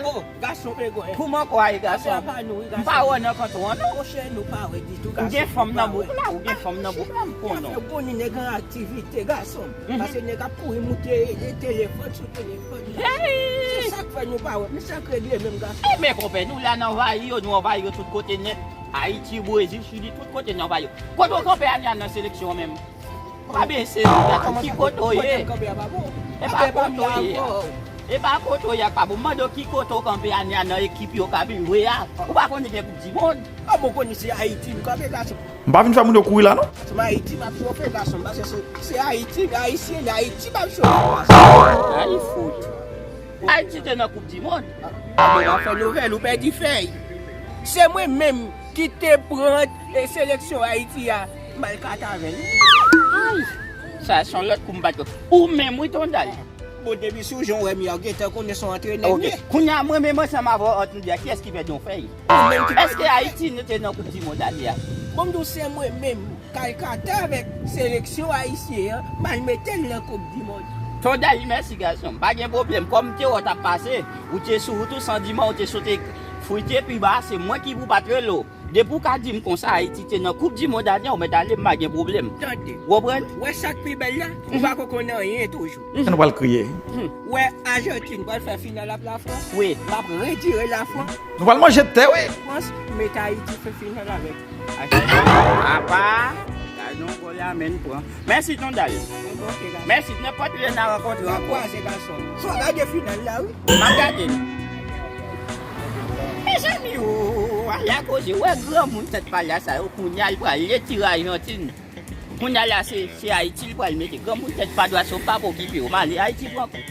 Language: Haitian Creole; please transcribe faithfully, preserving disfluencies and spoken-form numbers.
Oh, gason, pe gwen. Kouman kwa ye, gason? Apa pa nou, wi, gason. M pa wè nan kanton an, non. Monchè, nou pa wè ditou, gason. Ou gen fanm nan bouk la, ou gen fanm nan bouk la, m konnen. Fè boni nèg an aktivite, gason. Paske nèg ap kouri moute e telefòn sou telefòn. Se sa k fè nou pa wè. Men sa k regle menm, gason. E men konpè, nou la nan anvayi yo, nou anvayi yo tout kote nèt. Ayiti, Brezil, Chili, tout kote nou anvayi yo. Kote w kanpe a nan seleksyon an menm? Pa bese, ki kote w ye? E pa kote w ye a. E pa kote w ye a k pa bon. Mande w ki kote w kanpe a nan ekip yo k ap jwe a. Ou pa konnen gen koup di mond? Kòman w konnen se Ayiti m kanpe, gason? M pa vin fè moun yo kouri la, non. Gason, Ayiti m ap chofe, gason, paske se, se Ayiti, Ayisyen, Ayiti m ap chofe, gason. Ay, fout. Ayiti te nan koup di mond. Apre w ap fè nouvèl, ou pèdi fèy. Se mwen menm ki te pran e seleksyon Ayiti a, m al kate avè l. Ay! Sa se yon lòt kou m bat. Ou menm, wi, Tondal. Bon, depi sou jan w wè m, w gentan konnen se yon antrenè m ye. Kounye a, mwen menm ansanm avè w, ant nou de a, kiyès ki pèdi yon fèy? Èske Ayiti nou te nan koup di mond ale a? Bon, m di w, se mwen menm k al kate avèk seleksyon ayisyen an, m al mete l nan koup di mond. Tondal, mèsi, gason m. Pa gen pwoblèm. Kòm m te wè w t ap pase, ou te sou wout ou san diman, ou te sote frite pi ba, se mwen ki pou pa t rele w. Depi w ka di m konsa Ayiti te nan koup di mond ane a, ou mèt ale, m pa gen pwoblèm. Tande. W konprann? Wè sa k pi bèl la? Ou pa ko konn anyen toujou. Nou pral kriye. Wè Ajantin pral fè final ap Lafrans. Wi. M ap redire Lafrans. Nou pral manje tè, wi. Frans mete Ayiti fè final avèk Ajantin. Apa, gade yon gòl la, men n pran. Mèsi, Tondal. Mèsi, nenpòt lè n a rankontre ankò. N a kwaze, gason. Fò w gade final la, wi. M ap gade l. Mezanmi, o, ala koze, wè granmoun tèt pa la sa yo, kounye a l pral retire Ajantin. Kounye a la, se, se Ayiti l pral mete. Granmoun tèt pa dwat yo p ap okipe yo. M ale, Ayiti pran kou.